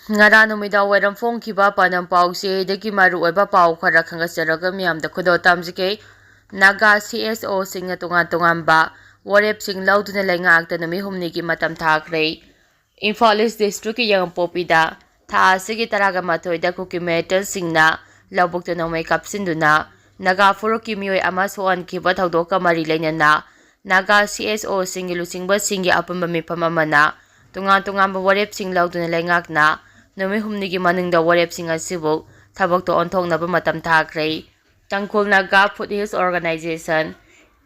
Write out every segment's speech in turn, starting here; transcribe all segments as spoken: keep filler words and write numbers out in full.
ꯉꯔꯥꯡ ꯅꯨꯃꯤꯗꯥꯡ ꯋꯥꯏꯔꯝ ꯐꯣꯡꯈꯤꯕ ꯄꯥꯎꯗꯝ ꯄꯥꯎꯆꯦꯗꯒꯤ ꯃꯔꯨꯑꯣꯏꯕ ꯄꯥꯎ ꯈꯔ ꯈꯪꯒꯠꯆꯔꯒ ꯃꯤꯌꯥꯝꯗ ꯈꯨꯗꯣꯜ ꯇꯝꯖꯒꯦ꯫ ꯅꯥꯒꯥ ꯁꯤ ꯑꯦꯁ ꯑꯣꯁꯤꯡꯅ ꯇꯣꯉꯥꯟ ꯇꯣꯉꯥꯟꯕ ꯋꯥꯔꯦꯞꯁꯤꯡ ꯂꯧꯗꯨꯅ ꯂꯩꯉꯥꯛꯇ ꯅꯨꯃꯤꯠ ꯍꯨꯝꯅꯤꯒꯤ ꯃꯇꯝ ꯊꯥꯈ꯭ꯔꯦ꯫ ꯏꯝꯐꯥꯜ ꯏꯁ ꯗꯤꯁꯇ꯭ꯔꯤꯛꯀꯤ ꯌꯥꯡꯄꯣꯛꯄꯤꯗ ꯊꯥ ꯑꯁꯤꯒꯤ ꯇꯔꯥꯒ ꯃꯥꯊꯣꯏꯗ ꯀꯨꯀꯤ ꯃꯤꯂꯤꯇꯦꯟꯁꯤꯡꯅ ꯂꯧꯕꯨꯛꯇ ꯅꯣꯡꯃꯩ ꯀꯥꯞꯁꯤꯟꯗꯨꯅ ꯅꯥꯒꯥ ꯐꯨꯔꯨꯞꯀꯤ ꯃꯤꯑꯣꯏ ꯑꯃ ꯁꯣꯛꯍꯟꯈꯤꯕ ꯊꯧꯗꯣꯛꯀ ꯃꯔꯤ ꯂꯩꯅꯅ ꯅꯥꯒꯥ ꯁꯤ ꯑꯦꯁ ꯑꯣꯁꯤꯡꯒꯤ ꯂꯨꯆꯤꯡꯕꯁꯤꯡꯒꯤ ꯑꯄꯨꯟꯕ ꯃꯤꯐꯝ ꯑꯃꯅ ꯇꯣꯉꯥꯟ ꯇꯣꯉꯥꯟꯕ ꯋꯥꯔꯦꯞꯁꯤꯡ ꯂꯧꯗꯨꯅ ꯂꯩꯉꯥꯛꯅ ꯅꯨꯃꯤꯠ ꯍꯨꯝꯅꯤꯒꯤ ꯃꯅꯨꯡꯗ ꯋꯥꯔꯦꯞꯁꯤꯡ ꯑꯁꯤꯕꯨ ꯊꯕꯛꯇ ꯑꯣꯟꯊꯣꯛꯅꯕ ꯃꯇꯝ ꯊꯥꯈ꯭ꯔꯦ꯫ Tangkhul Naga foot hills organisation,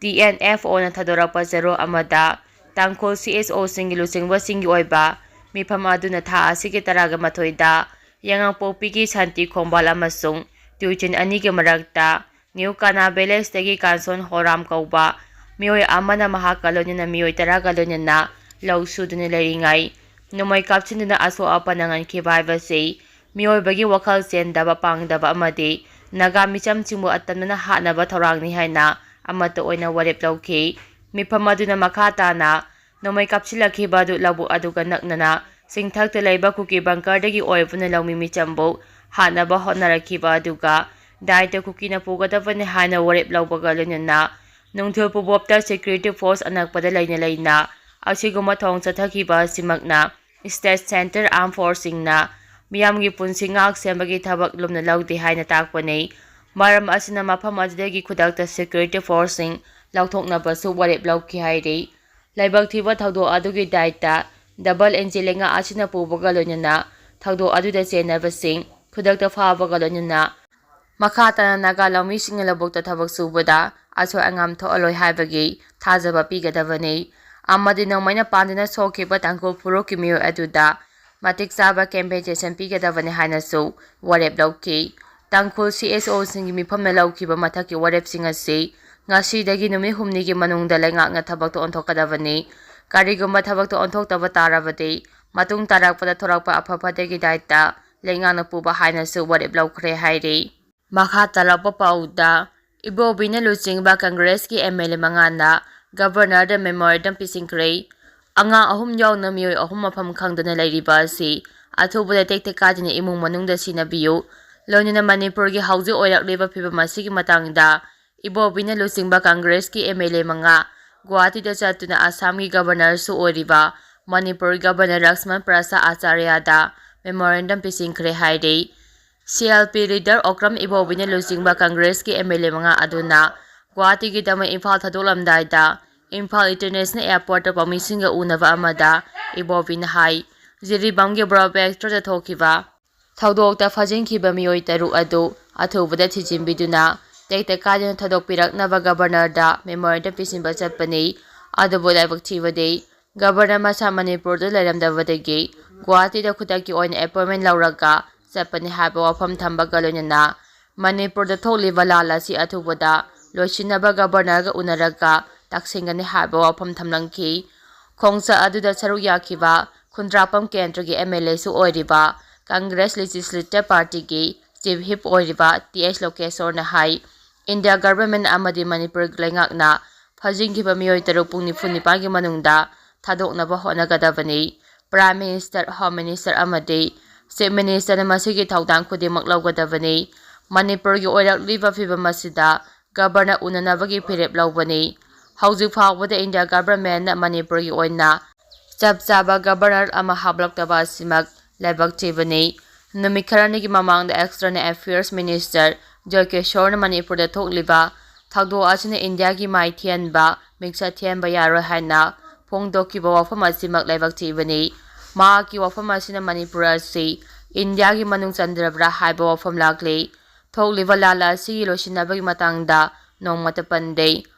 T N F ꯑꯣꯅ ꯊꯥꯗꯣꯔꯛꯄ ꯆꯦꯔꯣꯜ ꯑꯃꯗ ꯇꯥꯡꯈꯨꯜ ꯁꯤ ꯑꯦꯁ ꯑꯣꯁꯤꯡꯒꯤ ꯂꯨꯆꯤꯡꯕꯁꯤꯡꯒꯤ ꯑꯣꯏꯕ ꯃꯤꯐꯝ ꯑꯗꯨꯅ ꯊꯥ ꯑꯁꯤꯒꯤ ꯇꯔꯥꯒ ꯃꯥꯊꯣꯏꯗ ꯌꯥꯉꯥꯡꯄꯣꯛꯄꯤꯒꯤ ꯁꯥꯟꯇꯤ ꯈꯣꯡꯕꯥꯜ ꯑꯃꯁꯨꯡ ꯇ꯭ꯌꯨꯆꯤꯟ ꯑꯅꯤꯒꯤ ꯃꯔꯛꯇ ꯅ꯭ꯌꯨ ꯀꯥꯅꯥ ꯚꯤꯂꯦꯖꯇꯒꯤ ꯀꯥꯟꯁꯣꯟ ꯍꯣꯔꯥꯝ ꯀꯧꯕ ꯃꯤꯑꯣꯏ ꯑꯃꯅ ꯃꯍꯥꯛꯀ ꯂꯣꯏꯅꯅ ꯃꯤꯑꯣꯏ ꯇꯔꯥꯒ ꯂꯣꯏꯅꯅ ꯂꯧ ꯁꯨꯗꯨꯅ ꯂꯩꯔꯤꯉꯩ ꯅꯣꯡꯃꯩ ꯀꯥꯞꯁꯤꯟꯗꯨꯅ ꯑꯁꯣꯛ ꯑꯄꯟ ꯅꯪꯍꯟꯈꯤꯕ ꯍꯥꯏꯕꯁꯤ ꯃꯤꯑꯣꯏꯕꯒꯤ ꯋꯥꯈꯜ ꯆꯦꯟꯗꯕ, ꯄꯥꯡꯗꯕ ꯑꯃꯗꯤ ꯅꯥꯒꯥ ꯃꯤꯆꯝꯁꯤꯡꯕꯨ ꯑꯇꯝꯅꯅ ꯍꯥꯠꯅꯕ ꯊꯧꯔꯥꯡꯅꯤ ꯍꯥꯏꯅ ꯑꯃꯠꯇ ꯑꯣꯏꯅ ꯋꯥꯔꯦꯞ ꯂꯧꯈꯤ꯫ ꯃꯤꯐꯝ ꯑꯗꯨꯅ ꯃꯈꯥ ꯇꯥꯅ ꯅꯣꯡꯃꯩ ꯀꯥꯞꯁꯤꯜꯂꯛꯈꯤꯕ ꯑꯗꯨ ꯂꯧꯕꯨꯛ ꯑꯗꯨꯒ ꯅꯛꯅꯅ ꯆꯤꯡꯊꯛꯇ ꯂꯩꯕ ꯀꯨꯀꯤ ꯕꯪꯀꯔꯗꯒꯤ ꯑꯣꯏꯕꯅ ꯂꯧꯃꯤ ꯃꯤꯆꯝꯕꯨ ꯍꯥꯠꯅꯕ ꯍꯣꯠꯅꯔꯛꯈꯤꯕ ꯑꯗꯨꯒ ꯗꯥꯏꯇ ꯀꯨꯀꯤꯅ ꯄꯨꯒꯗꯕꯅꯤ ꯍꯥꯏꯅ ꯋꯥꯔꯦꯞ ꯂꯧꯕꯒ ꯂꯣꯏꯅꯅ ꯅꯨꯡꯊꯤꯜ ꯄꯨꯕꯣꯞꯇ ꯁꯦꯀ꯭ꯌꯨꯔꯤꯇꯤ ꯐꯣꯔꯁ ꯑꯅꯛꯄꯗ ꯂꯩꯅ ꯂꯩꯅ ꯑꯁꯤꯒꯨꯝꯕ ꯊꯧꯑꯣꯡ ꯆꯠꯊꯈꯤꯕ ꯑꯁꯤꯃꯛꯅ ꯁ꯭ꯇꯦꯠ ꯁꯦꯟꯇꯔ ꯑꯥꯔꯝ ꯐꯣꯔꯁꯁꯤꯡꯅ ꯃꯤꯌꯥꯝꯒꯤ ꯄꯨꯟꯁꯤ ꯉꯥꯛ ꯁꯦꯟꯕꯒꯤ ꯊꯕꯛ ꯂꯨꯝꯅ ꯂꯧꯗꯦ ꯍꯥꯏꯅ ꯇꯥꯛꯄꯅꯤ꯫ ꯃꯔꯝ ꯑꯁꯤꯅ ꯃꯐꯝ ꯑꯗꯨꯗꯒꯤ ꯈꯨꯗꯛꯇ ꯁꯦꯀ꯭ꯌꯨꯔꯤꯇꯤ ꯐꯣꯔꯁꯁꯤꯡ ꯂꯧꯊꯣꯛꯅꯕꯁꯨ ꯋꯥꯔꯦꯞ ꯂꯧꯈꯤ ꯍꯥꯏꯔꯤ꯫ ꯂꯥꯏꯕꯛ ꯊꯤꯕ ꯊꯧꯗꯣꯛ ꯑꯗꯨꯒꯤ ꯗꯥꯏꯇ ꯗꯕꯜ ꯏꯟꯖꯤꯟ ꯂꯩꯉꯥꯛ ꯑꯁꯤꯅ ꯄꯨꯕꯒ ꯂꯣꯏꯅꯅ ꯊꯧꯗꯣꯛ ꯑꯗꯨꯗ ꯆꯦꯟꯅꯕꯁꯤꯡ ꯈꯨꯗꯛꯇ ꯐꯥꯕꯒ ꯂꯣꯏꯅꯅ ꯃꯈꯥ ꯇꯥꯅ ꯅꯥꯒꯥ ꯂꯧꯃꯤꯁꯤꯡꯅ ꯂꯧꯕꯨꯛꯇ ꯊꯕꯛ ꯁꯨꯕꯗ ꯑꯁꯣꯏ ꯑꯉꯥꯝ ꯊꯣꯛꯍꯜꯂꯣꯏ ꯍꯥꯏꯕꯒꯤ ꯊꯥꯖꯕ ꯄꯤꯒꯗꯕꯅꯤ ꯑꯃꯗꯤ ꯅꯣꯡꯃꯩꯅ ꯄꯥꯟꯗꯨꯅ ꯁꯣꯛꯈꯤꯕ ꯇꯥꯡꯈꯨꯜ ꯐꯨꯔꯨꯞꯀꯤ ꯃꯤꯑꯣꯏ ꯑꯗꯨꯗ ꯃꯇꯤꯛ ꯆꯥꯕ ꯀꯦꯝꯄꯦꯟꯁꯦꯁꯟ ꯄꯤꯒꯗꯕꯅꯤ ꯍꯥꯏꯅꯁꯨ ꯋꯥꯔꯦꯞ ꯂꯧꯈꯤ꯫ ꯇꯥꯡꯈꯨꯜ ꯁꯤ ꯑꯦꯁ ꯑꯣꯁꯤꯡꯒꯤ ꯃꯤꯐꯝꯅ ꯂꯧꯈꯤꯕ ꯃꯊꯛꯀꯤ ꯋꯥꯔꯦꯞꯁꯤꯡ ꯑꯁꯤ ꯉꯁꯤꯗꯒꯤ ꯅꯨꯃꯤꯠ ꯍꯨꯝꯅꯤꯒꯤ ꯃꯅꯨꯡꯗ ꯂꯩꯉꯥꯛꯅ ꯊꯕꯛꯇ ꯑꯣꯟꯊꯣꯛꯀꯗꯕꯅꯤ꯫ ꯀꯔꯤꯒꯨꯝꯕ ꯊꯕꯛꯇ ꯑꯣꯟꯊꯣꯛꯇꯕ ꯇꯥꯔꯕꯗꯤ ꯃꯇꯨꯡ ꯇꯥꯔꯛꯄꯗ ꯊꯣꯔꯛꯄ ꯑꯐ ꯐꯠꯇꯒꯤ ꯗꯥꯏꯇ ꯂꯩꯉꯥꯛꯅ ꯄꯨꯕ ꯍꯥꯏꯅꯁꯨ ꯋꯥꯔꯦꯞ ꯂꯧꯈ꯭ꯔꯦ ꯍꯥꯏꯔꯤ꯫ ꯃꯈꯥ ꯇꯥꯔꯛꯄ ꯄꯥꯎꯗ, ꯏꯕꯣꯕꯤꯅ ꯂꯨꯆꯤꯡꯕ ꯀꯪꯒ꯭ꯔꯦꯁꯀꯤ ꯑꯦꯝ ꯑꯦꯜ ꯑꯦ ꯃꯉꯥꯅ ꯒꯕꯔꯅꯔꯗ ꯃꯦꯃꯣꯔꯦꯟꯗꯝ ꯄꯤꯁꯤꯟꯈ꯭ꯔꯦ꯫ ꯑꯉꯥꯡ ꯑꯍꯨꯝ ꯌꯥꯎꯅ ꯃꯤꯑꯣꯏ ꯑꯍꯨꯝ ꯃꯐꯝ ꯈꯪꯗꯅ ꯂꯩꯔꯤꯕ ꯑꯁꯤ ꯑꯊꯨꯕꯗ ꯇꯦꯛꯇ ꯀꯥꯏꯗꯅ ꯏꯃꯨꯡ ꯃꯅꯨꯡꯗ ꯁꯤꯟꯅꯕꯤꯌꯨ꯫ ꯂꯣꯏꯅꯅ ꯃꯅꯤꯄꯨꯔꯒꯤ ꯍꯧꯖꯤꯛ ꯑꯣꯏꯔꯛꯂꯤꯕ ꯐꯤꯕꯝ ꯑꯁꯤꯒꯤ ꯃꯇꯥꯡꯗ ꯏꯕꯣꯕꯤꯅ ꯂꯨꯆꯤꯡꯕ ꯀꯪꯒ꯭ꯔꯦꯁꯀꯤ ꯑꯦꯝ ꯑꯦꯜ ꯑꯦ ꯃꯉꯥ ꯒꯨꯋꯥꯍꯥꯇꯤꯗ ꯆꯠꯇꯨꯅ ꯑꯁꯥꯝꯒꯤ ꯒꯕꯔꯅꯔꯁꯨ ꯑꯣꯏꯔꯤꯕ ꯃꯅꯤꯄꯨꯔꯒꯤ ꯒꯕꯔꯅꯔ ꯂꯛꯁꯃꯟ ꯄ꯭ꯔꯁꯥꯗ ꯑꯆꯥꯔꯌꯥꯗ ꯃꯦꯃꯣꯔꯦꯟꯗꯝ ꯄꯤꯁꯤꯟꯈ꯭ꯔꯦ ꯍꯥꯏꯔꯤ꯫ C L P leader Okram ꯏꯕꯣꯕꯤꯅ ꯂꯨꯆꯤꯡꯕ ꯀꯪꯒ꯭ꯔꯦꯁꯀꯤ ꯑꯦꯝ ꯑꯦꯜ ꯑꯦ ꯃꯉꯥ ꯑꯗꯨꯅ ꯒꯨꯋꯥꯍꯥꯇꯤꯒꯤꯗꯃꯛ ꯏꯝꯐꯥꯜ ꯊꯥꯗꯣꯛꯂꯝꯗꯥꯏꯗ ꯏꯝꯐꯥꯜ ꯏꯟꯇꯔꯅꯦꯁꯅꯦꯜ ꯑꯦꯌꯔꯄꯣꯔꯠꯇ ꯄꯥꯎꯃꯤꯁꯤꯡꯒ ꯎꯅꯕ ꯑꯃꯗ ꯏꯕꯣꯕꯤꯅ ꯍꯥꯏ, ꯖꯤꯔꯤꯕꯥꯝꯒꯤ ꯕ꯭ꯔꯣꯕꯦꯛꯇ꯭ꯔꯗ ꯊꯣꯛꯈꯤꯕ ꯊꯧꯗꯣꯛꯇ ꯐꯥꯖꯤꯟꯈꯤꯕ ꯃꯤꯑꯣꯏ ꯇꯔꯨꯛ ꯑꯗꯨ ꯑꯊꯨꯕꯗ ꯊꯤꯖꯤꯟꯕꯤꯗꯨꯅ ꯇꯦꯛꯇ ꯀꯥꯏꯗꯅ ꯊꯥꯗꯣꯛꯄꯤꯔꯛꯅꯕ ꯒꯕꯔꯅꯔꯗ ꯃꯦꯃꯣꯔꯦꯟꯗꯝ ꯄꯤꯁꯤꯟꯕ ꯆꯠꯄꯅꯤ꯫ ꯑꯗꯨꯕꯨ ꯂꯥꯏꯕꯛ ꯊꯤꯕꯗꯤ ꯒꯕꯔꯅꯔ ꯃꯁꯥ ꯃꯅꯤꯄꯨꯔꯗ ꯂꯩꯔꯝꯗꯕꯗꯒꯤ ꯒꯨꯋꯥꯍꯥꯇꯤꯗ ꯈꯨꯗꯛꯀꯤ ꯑꯣꯏꯅ ꯑꯦꯄꯣꯏꯟꯃꯦꯟ ꯂꯧꯔꯒ ꯆꯠꯄꯅꯤ ꯍꯥꯏꯕ ꯋꯥꯐꯝ ꯊꯝꯕꯒ ꯂꯣꯏꯅꯅ ꯃꯅꯤꯄꯨꯔꯗ ꯊꯣꯛꯂꯤꯕ ꯂꯥꯟ ꯑꯁꯤ ꯑꯊꯨꯕꯗ ꯂꯣꯏꯁꯤꯟꯅꯕ ꯒꯕꯔꯅꯔꯒ ꯎꯅꯔꯒ ꯇꯥꯛꯁꯤꯟꯒꯅꯤ ꯍꯥꯏꯕ ꯋꯥꯐꯝ ꯊꯝꯂꯝꯈꯤ꯫ ꯈꯣꯡꯆꯠ ꯑꯗꯨꯗ ꯁꯔꯨꯛ ꯌꯥꯈꯤꯕ ꯈꯨꯟꯗ꯭ꯔꯥꯛꯄꯝ ꯀꯦꯟꯗ꯭ꯔꯒꯤ ꯑꯦꯝ ꯑꯦꯜ ꯑꯦꯁꯨ ꯑꯣꯏꯔꯤꯕ ꯀꯪꯒ꯭ꯔꯦꯁ ꯂꯦꯖꯤꯁꯂꯦꯇꯤꯚ ꯄꯥꯔꯇꯤꯒꯤ ꯆꯤꯐ ꯍꯤꯞ ꯑꯣꯏꯔꯤꯕ ꯇꯤ ꯑꯩꯆ ꯂꯣꯀꯦꯁꯣꯔꯅ ꯍꯥꯏ, ꯏꯟꯗꯤꯌꯥ ꯒꯚꯔꯟꯃꯦꯟꯠ ꯑꯃꯗꯤ ꯃꯅꯤꯄꯨꯔ ꯂꯩꯉꯥꯛꯅ ꯐꯥꯖꯤꯟꯈꯤꯕ ꯃꯤꯑꯣꯏ ꯇꯔꯨꯛ ꯄꯨꯡ ꯅꯤꯐꯨ ꯅꯤꯄꯥꯟꯒꯤ ꯃꯅꯨꯡꯗ ꯊꯥꯗꯣꯛꯅꯕ ꯍꯣꯠꯅꯒꯗꯕꯅꯤ꯫ ꯄ꯭ꯔꯥꯏꯝ ꯃꯤꯅꯤꯁꯇꯔ, ꯍꯣꯝ ꯃꯤꯅꯤꯁꯇꯔ ꯑꯃꯗꯤ ꯆꯤꯐ ꯃꯤꯅꯤꯁꯇꯔꯅ ꯃꯁꯤꯒꯤ ꯊꯧꯗꯥꯡ ꯈꯨꯗꯤꯡꯃꯛ ꯂꯧꯒꯗꯕꯅꯤ꯫ ꯃꯅꯤꯄꯨꯔꯒꯤ ꯑꯣꯏꯔꯛꯂꯤꯕ ꯐꯤꯕꯝ ꯑꯁꯤꯗ ꯒꯕꯔꯅꯔ ꯎꯅꯅꯕꯒꯤ ꯐꯤꯔꯦꯞ ꯂꯧꯕꯅꯤ꯫ ꯍꯧꯖꯤꯛ ꯐꯥꯎꯕꯗ ꯏꯟꯗꯤꯌꯥ ꯒꯚꯔꯟꯃꯦꯟꯠꯅ ꯃꯅꯤꯄꯨꯔꯒꯤ ꯑꯣꯏꯅ ꯆꯞ ꯆꯥꯕ ꯒꯕꯔꯅꯔ ꯑꯃ ꯍꯥꯞꯂꯛꯇꯕ ꯑꯁꯤꯃꯛ ꯂꯥꯏꯕꯛ ꯊꯤꯕꯅꯤ꯫ ꯅꯨꯃꯤꯠ ꯈꯔꯅꯤꯒꯤ ꯃꯃꯥꯡꯗ ꯑꯦꯛꯁꯇꯔꯅꯦꯜ ꯑꯦꯐꯤꯌꯔꯁ ꯃꯤꯅꯤꯁꯇꯔ ꯖꯣꯏ ꯀꯤꯁꯣꯔꯅ ꯃꯅꯤꯄꯨꯔꯗ ꯊꯣꯛꯂꯤꯕ ꯊꯧꯗꯣꯛ ꯑꯁꯤꯅ ꯏꯟꯗꯤꯌꯥꯒꯤ ꯃꯥꯏ ꯊꯤꯍꯟꯕ, ꯃꯤꯡꯆꯠ ꯊꯤꯍꯟꯕ ꯌꯥꯔꯣꯏ ꯍꯥꯏꯅ ꯐꯣꯡꯗꯣꯛꯈꯤꯕ ꯋꯥꯐꯝ ꯑꯁꯤꯃꯛ ꯂꯥꯏꯕꯛ ꯊꯤꯕꯅꯤ꯫ ꯃꯍꯥꯛꯀꯤ ꯋꯥꯐꯝ ꯑꯁꯤꯅ ꯃꯅꯤꯄꯨꯔ ꯑꯁꯤ ꯏꯟꯗꯤꯌꯥꯒꯤ ꯃꯅꯨꯡ ꯆꯟꯗ꯭ꯔꯕ꯭ꯔꯥ ꯍꯥꯏꯕ ꯋꯥꯐꯝ ꯂꯥꯛꯂꯤ꯫ ꯊꯣꯛꯂꯤꯕ ꯂꯥꯟ ꯑꯁꯤꯒꯤ ꯂꯣꯏꯁꯤꯟꯅꯕꯒꯤ ꯃꯇꯥꯡꯗ ꯅꯣꯡꯃꯇ ꯄꯟꯗꯦ꯫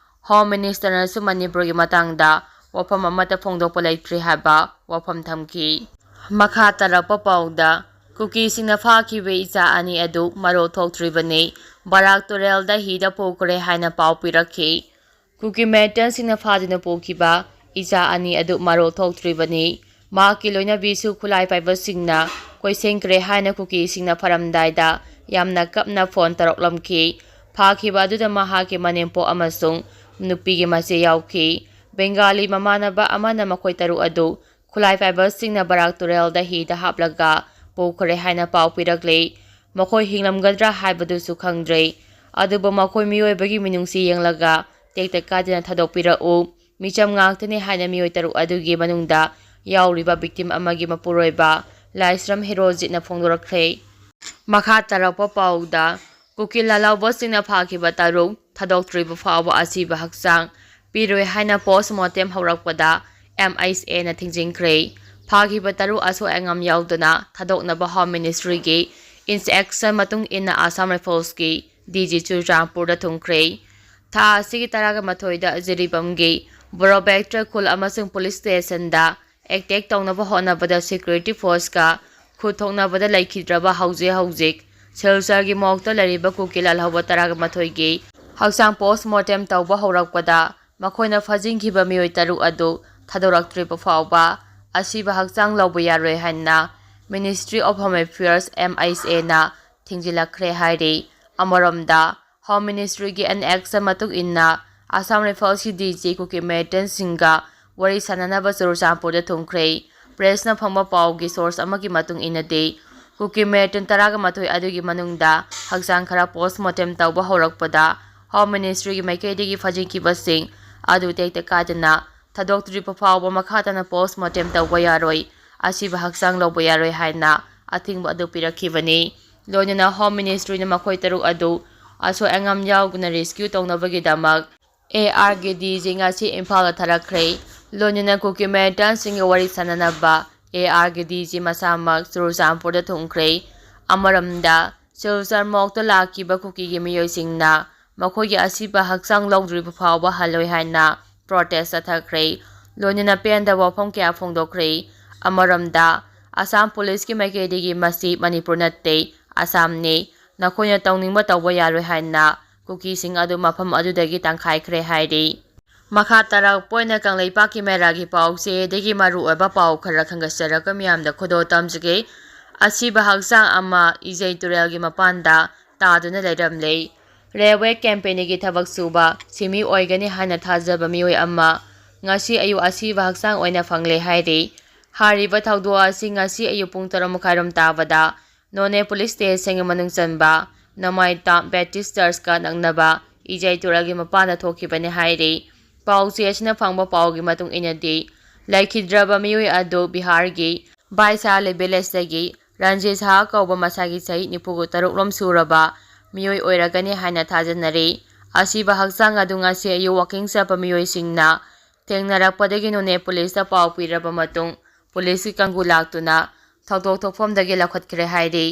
ꯍꯣꯝ ꯃꯤꯅꯤꯁꯇꯔꯅꯁꯨ ꯃꯅꯤꯄꯨꯔꯒꯤ ꯃꯇꯥꯡꯗ ꯋꯥꯐꯝ ꯑꯃꯠꯇ ꯐꯣꯡꯗꯣꯛꯄ ꯂꯩꯇ꯭ꯔꯤ ꯍꯥꯏꯕ ꯋꯥꯐꯝ ꯊꯝꯈꯤ꯫ ꯃꯈꯥ ꯇꯥꯔꯛꯄ ꯄꯥꯎꯗ, ꯀꯨꯀꯤꯁꯤꯡꯅ ꯐꯥꯈꯤꯕ ꯏꯆꯥ ꯑꯅꯤ ꯑꯗꯨ ꯃꯔꯣꯜ ꯊꯣꯛꯇ꯭ꯔꯤꯕꯅꯤ꯫ ꯕꯔꯥꯛ ꯇꯨꯔꯦꯜꯗ ꯍꯤꯗ ꯄꯨꯈ꯭ꯔꯦ ꯍꯥꯏꯅ ꯄꯥꯎ ꯄꯤꯔꯛꯈꯤ꯫ ꯀꯨꯀꯤ ꯃꯤꯂꯤꯇꯦꯟꯠꯁꯤꯡꯅ ꯐꯥꯗꯨꯅ ꯄꯨꯈꯤꯕ ꯏꯆꯥ ꯑꯅꯤ ꯑꯗꯨ ꯃꯔꯣꯜ ꯊꯣꯛꯇ꯭ꯔꯤꯕꯅꯤ꯫ ꯃꯍꯥꯛꯀꯤ ꯂꯣꯏꯅꯕꯤꯁꯨ ꯈꯨꯠꯂꯥꯏ ꯄꯥꯏꯕꯁꯤꯡꯅ ꯀꯣꯏꯁꯤꯟꯈ꯭ꯔꯦ ꯍꯥꯏꯅ ꯀꯨꯀꯤꯁꯤꯡꯅ ꯐꯥꯔꯝꯗꯥꯏꯗ ꯌꯥꯝꯅ ꯀꯞꯅ ꯐꯣꯟ ꯇꯧꯔꯛꯂꯝꯈꯤ꯫ ꯐꯥꯈꯤꯕ ꯑꯗꯨꯗ ꯃꯍꯥꯛꯀꯤ ꯃꯅꯦꯝꯄꯣꯛ ꯑꯃꯁꯨꯡ ꯅꯨꯄꯤꯒꯤ ꯃꯆꯦ ꯌꯥꯎꯈꯤ꯫ ꯕꯦꯡꯒꯥꯂꯤ ꯃꯃꯥꯟꯅꯕ ꯑꯃꯅ ꯃꯈꯣꯏ ꯇꯔꯨꯛ ꯑꯗꯨ ꯈꯨꯠꯂꯥꯏ ꯄꯥꯏꯕꯁꯤꯡꯅ ꯕꯔꯥꯛ ꯇꯨꯔꯦꯜꯗ ꯍꯤꯗ ꯍꯥꯞꯂꯒ ꯄꯨꯈ꯭ꯔꯦ ꯍꯥꯏꯅ ꯄꯥꯎ ꯄꯤꯔꯛꯂꯤ꯫ ꯃꯈꯣꯏ ꯍꯤꯡꯂꯝꯒꯗ꯭ꯔꯥ ꯍꯥꯏꯕꯗꯨꯁꯨ ꯈꯪꯗ꯭ꯔꯦ꯫ ꯑꯗꯨꯕꯨ ꯃꯈꯣꯏ ꯃꯤꯑꯣꯏꯕꯒꯤ ꯃꯤꯅꯨꯡꯁꯤ ꯌꯦꯡꯂꯒ ꯇꯦꯛꯇ ꯀꯥꯏꯗꯅ ꯊꯥꯗꯣꯛꯄꯤꯔꯛꯎ꯫ ꯃꯤꯆꯝ ꯉꯥꯛꯇꯅꯤ ꯍꯥꯏꯅ ꯃꯤꯑꯣꯏ ꯇꯔꯨꯛ ꯑꯗꯨꯒꯤ ꯃꯅꯨꯡꯗ ꯌꯥꯎꯔꯤꯕ victim ꯑꯃꯒꯤ ꯃꯄꯨꯔꯣꯏꯕ ꯂꯥꯏꯁ꯭ꯔꯝ ꯍꯦꯔꯣꯖꯤꯠꯅ ꯐꯣꯡꯗꯣꯔꯛꯈ꯭ꯔꯦ꯫ ꯃꯈꯥ ꯇꯥꯔꯛꯄ ꯄꯥꯎꯗ, ꯀꯨꯀꯤ ꯂꯥꯜꯍꯧꯕꯁꯤꯡꯅ ꯐꯥꯈꯤꯕ ꯇꯔꯨꯛ ꯊꯥꯗꯣꯛꯇ꯭ꯔꯤꯕ ꯐꯥꯎꯕ ꯑꯁꯤꯕ ꯍꯛꯆꯥꯡ ꯄꯤꯔꯣꯏ ꯍꯥꯏꯅ post mortem ꯍꯧꯔꯛꯄꯗ M H Aꯅ ꯊꯤꯡꯖꯤꯟꯈ꯭ꯔꯦ꯫ ꯐꯥꯈꯤꯕ ꯇꯔꯨꯛ ꯑꯁꯣꯏ ꯑꯉꯥꯝ ꯌꯥꯎꯗꯅ ꯊꯥꯗꯣꯛꯅꯕ Home Ministryꯒꯤ instruction ꯃꯇꯨꯡ ꯏꯟꯅ Assam Riflesꯀꯤ D G ꯆꯨꯔꯆꯥꯟꯄꯨꯔꯗ ꯊꯨꯡꯈ꯭ꯔꯦ꯫ ꯊꯥ ꯑꯁꯤꯒꯤ ꯇꯔꯥꯒ ꯃꯥꯊꯣꯏꯗ ꯖꯤꯔꯤꯕꯥꯝꯒꯤ ꯕꯣꯔꯣꯕꯦꯛꯇ꯭ꯔ ꯈꯨꯜ ꯑꯃꯁꯨꯡ police stationꯗ attack ꯇꯧꯅꯕ ꯍꯣꯠꯅꯕꯗ security forceꯀ ꯈꯨꯠ ꯊꯣꯛꯅꯕꯗ ꯂꯩꯈꯤꯗ꯭ꯔꯕ ꯍꯧꯖꯤꯛ ꯍꯧꯖꯤꯛ ꯁꯤꯜꯆꯔꯒꯤ ꯃꯣꯛꯇ ꯂꯩꯔꯤꯕ ꯀꯨꯀꯤ ꯂꯥꯜꯍꯧꯕ ꯇꯔꯥꯒ ꯃꯥꯊꯣꯏꯒꯤ ꯍꯛꯆꯥꯡ post mortem ꯇꯧꯕ ꯍꯧꯔꯛꯄꯗ ꯃꯈꯣꯏꯅ ꯐꯥꯖꯤꯟꯈꯤꯕ ꯃꯤꯑꯣꯏ ꯇꯔꯨꯛ ꯑꯗꯨ ꯊꯥꯗꯣꯔꯛꯇ꯭ꯔꯤꯕ ꯐꯥꯎꯕ ꯑꯁꯤꯕ ꯍꯛꯆꯥꯡ ꯂꯧꯕ ꯌꯥꯔꯣꯏ ꯍꯥꯏꯅ Ministry of Home Affairs, M H Aꯅ ꯊꯤꯡꯖꯤꯜꯂꯛꯈ꯭ꯔꯦ ꯍꯥꯏꯔꯤ꯫ ꯑꯃꯔꯣꯝꯗ, Home Ministryꯒꯤ instruction ꯃꯇꯨꯡ ꯏꯟꯅ Assam Riflesꯀꯤ D G ꯀꯨꯀꯤ militant ꯁꯤꯡꯒ ꯋꯥꯔꯤ ꯁꯥꯟꯅꯅꯕ ꯆꯨꯔꯆꯥꯟꯄꯨꯔꯗ ꯊꯨꯡꯈ꯭ꯔꯦ꯫ Pressꯅ ꯐꯪꯕ ꯄꯥꯎꯒꯤ source ꯑꯃꯒꯤ ꯃꯇꯨꯡ ꯏꯟꯅꯗꯤ, ꯀꯨꯀꯤ militant ꯇꯔꯥꯒ ꯃꯥꯊꯣꯏ ꯑꯗꯨꯒꯤ ꯃꯅꯨꯡꯗ ꯍꯛꯆꯥꯡ ꯈꯔ post mortem ꯇꯧꯕ ꯍꯧꯔꯛꯄꯗ Home Ministryꯒꯤ ꯃꯥꯏꯀꯩꯗꯒꯤ ꯐꯥꯖꯤꯟꯈꯤꯕꯁꯤꯡ ꯑꯗꯨ ꯇꯦꯛꯇ ꯀꯥꯏꯗꯅ ꯊꯥꯗꯣꯛꯇ꯭ꯔꯤꯕ ꯐꯥꯎꯕ ꯃꯈꯥ ꯇꯥꯅ post mortem ꯇꯧꯕ ꯌꯥꯔꯣꯏ, ꯑꯁꯤꯕ ꯍꯛꯆꯥꯡ ꯂꯧꯕ ꯌꯥꯔꯣꯏ ꯍꯥꯏꯅ ꯑꯊꯤꯡꯕ ꯑꯗꯨ ꯄꯤꯔꯛꯈꯤꯕꯅꯤ꯫ ꯂꯣꯏꯅꯅ Home Ministryꯅ ꯃꯈꯣꯏ ꯇꯔꯨꯛ ꯑꯗꯨ ꯑꯁꯣꯏ ꯑꯉꯥꯝ ꯌꯥꯎꯗꯅ rescue ꯇꯧꯅꯕꯒꯤꯗꯃꯛ ARꯒꯤ D G ꯉꯁꯤ ꯏꯝꯐꯥꯜꯗ ꯊꯥꯔꯛꯈ꯭ꯔꯦ꯫ ꯂꯣꯏꯅꯅ ꯀꯨꯀꯤ militantꯁꯤꯡꯒ ꯋꯥꯔꯤ ꯁꯥꯟꯅꯅꯕ ARꯒꯤ D G ꯃꯁꯥꯃꯛ ꯆꯨꯔꯆꯥꯟꯄꯨꯔꯗ ꯊꯨꯡꯈ꯭ꯔꯦ꯫ ꯑꯃꯔꯣꯝꯗ, ꯁꯤꯜꯆꯔ ꯃꯣꯛꯇ ꯂꯥꯛꯈꯤꯕ ꯀꯨꯀꯤꯒꯤ ꯃꯤꯑꯣꯏꯁꯤꯡꯅ ꯃꯈꯣꯏꯒꯤ ꯑꯁꯤꯕ ꯍꯛꯆꯥꯡ ꯂꯧꯗ꯭ꯔꯤꯕ ꯐꯥꯎꯕ ꯍꯜꯂꯣꯏ ꯍꯥꯏꯅ protest ꯆꯠꯊꯈ꯭ꯔꯦ꯫ ꯂꯣꯏꯅꯅ ꯄꯦꯟꯗꯕ ꯋꯥꯐꯝ ꯀꯌꯥ ꯐꯣꯡꯗꯣꯛꯈ꯭ꯔꯦ꯫ ꯑꯃꯔꯣꯝꯗ, ꯑꯁꯥꯝ policeꯀꯤ ꯃꯥꯏꯀꯩꯗꯒꯤ ꯃꯁꯤ ꯃꯅꯤꯄꯨꯔ ꯅꯠꯇꯦ, ꯑꯁꯥꯝꯅꯤ, ꯅꯈꯣꯏꯅ ꯇꯧꯅꯤꯡꯕ ꯇꯧꯕ ꯌꯥꯔꯣꯏ ꯍꯥꯏꯅ ꯀꯨꯀꯤꯁꯤꯡ ꯑꯗꯨ ꯃꯐꯝ ꯑꯗꯨꯗꯒꯤ ꯇꯥꯟꯈꯥꯏꯈ꯭ꯔꯦ ꯍꯥꯏꯔꯤ꯫ ꯃꯈꯥ ꯇꯥꯔꯛꯄ ꯑꯣꯏꯅ ꯀꯪꯂꯩꯄꯥꯛꯀꯤ ꯃꯦꯔꯥꯒꯤ ꯄꯥꯎꯆꯦꯗꯒꯤ ꯃꯔꯨꯑꯣꯏꯕ ꯄꯥꯎ ꯈꯔ ꯈꯟꯒꯠꯆꯔꯒ ꯃꯤꯌꯥꯝꯗ ꯈꯨꯗꯣꯜ ꯇꯝꯖꯒꯦ꯫ ꯑꯁꯤꯕ ꯍꯛꯆꯥꯡ ꯑꯃ ꯏꯖꯩ ꯇꯨꯔꯦꯜꯒꯤ ꯃꯄꯥꯟꯗ ꯇꯥꯗꯨꯅ ꯂꯩꯔꯝꯂꯦ꯫ Railway companyꯒꯤ ꯊꯕꯛ ꯁꯨꯕ ꯁꯤꯃꯤ ꯑꯣꯏꯒꯅꯤ ꯍꯥꯏꯅ ꯊꯥꯖꯕ ꯃꯤꯑꯣꯏ ꯑꯃ ꯉꯁꯤ ꯑꯌꯨꯛ ꯑꯁꯤꯕ ꯍꯛꯆꯥꯡ ꯑꯣꯏꯅ ꯐꯪꯂꯦ ꯍꯥꯏꯔꯤ꯫ ꯍꯥꯏꯔꯤꯕ ꯊꯧꯗꯣꯛ ꯑꯁꯤ ꯉꯁꯤ ꯑꯌꯨꯛ ꯄꯨꯡ ꯇꯔꯨꯛ ꯃꯈꯥꯏꯔꯣꯝ ꯇꯥꯕꯗ ꯅꯣꯅꯦ ꯄꯨꯂꯤꯁ ꯁ꯭ꯇꯦꯁꯟꯒꯤ ꯃꯅꯨꯡ ꯆꯟꯕ ꯅꯣꯡꯃꯥꯏꯇꯥꯝ ꯕꯦꯞꯇꯤꯁ ꯆꯔꯆꯀ ꯅꯛꯅꯕ ꯏꯖꯩ ꯇꯨꯔꯦꯜꯒꯤ ꯃꯄꯥꯟꯗ ꯊꯣꯛꯈꯤꯕꯅꯤ ꯍꯥꯏꯔꯤ꯫ ꯄꯥꯎꯆꯦ ꯑꯁꯤꯅ ꯐꯪꯕ ꯄꯥꯎꯒꯤ ꯃꯇꯨꯡ ꯏꯟꯅꯗꯤ, ꯂꯩꯈꯤꯗ꯭ꯔꯕ ꯃꯤꯑꯣꯏ ꯑꯗꯨ ꯕꯤꯍꯥꯔꯒꯤ ꯕꯥꯏꯁꯥꯂꯤ ꯚꯤꯂꯦꯖꯇꯒꯤ ꯔꯟꯖꯤꯠ ꯁꯍꯥ ꯀꯧꯕ ꯃꯁꯥꯒꯤ ꯆꯍꯤ ꯅꯤꯐꯨ ꯇꯔꯨꯛ ꯔꯣꯝ ꯁꯨꯔꯕ ꯃꯤꯑꯣꯏ ꯑꯣꯏꯔꯒꯅꯤ ꯍꯥꯏꯅ ꯊꯥꯖꯅꯔꯤ꯫ ꯑꯁꯤꯕ ꯍꯛꯆꯥꯡ ꯑꯗꯨ ꯉꯁꯤ ꯑꯌꯨꯛ ꯋꯥꯀꯤꯡ ꯆꯠꯄ ꯃꯤꯑꯣꯏꯁꯤꯡꯅ ꯊꯦꯡꯅꯔꯛꯄꯗꯒꯤ ꯅꯣꯅꯦ ꯄꯨꯂꯤꯁꯇ ꯄꯥꯎ ꯄꯤꯔꯕ ꯃꯇꯨꯡ ꯄꯨꯂꯤꯁꯀꯤ ꯀꯥꯡꯕꯨ ꯂꯥꯛꯇꯨꯅ ꯊꯧꯗꯣꯛ ꯊꯣꯛꯐꯝꯗꯒꯤ ꯂꯧꯈꯠꯈ꯭ꯔꯦ ꯍꯥꯏꯔꯤ꯫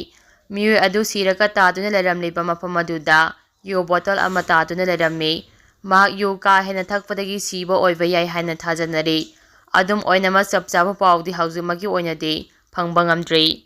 ꯃꯤꯑꯣꯏ ꯑꯗꯨ ꯁꯤꯔꯒ ꯇꯥꯗꯨꯅ ꯂꯩꯔꯝꯂꯤꯕ ꯃꯐꯝ ꯑꯗꯨꯗ ꯌꯨ ꯕꯣꯇꯜ ꯑꯃ ꯇꯥꯗꯨꯅ ꯂꯩꯔꯝꯃꯤ꯫ ꯃꯍꯥꯛ ꯌꯨ ꯀꯥ ꯍꯦꯟꯅ ꯊꯛꯄꯗꯒꯤ ꯁꯤꯕ ꯑꯣꯏꯕ ꯌꯥꯏ ꯍꯥꯏꯅ ꯊꯥꯖꯅꯔꯤ꯫ ꯑꯗꯨꯝ ꯑꯣꯏꯅꯃꯛ, ꯆꯞ ꯆꯥꯕ ꯄꯥꯎꯗꯤ ꯍꯧꯖꯤꯛꯃꯛꯀꯤ ꯑꯣꯏꯅꯗꯤ ꯐꯪꯕ ꯉꯝꯗ꯭ꯔꯤ꯫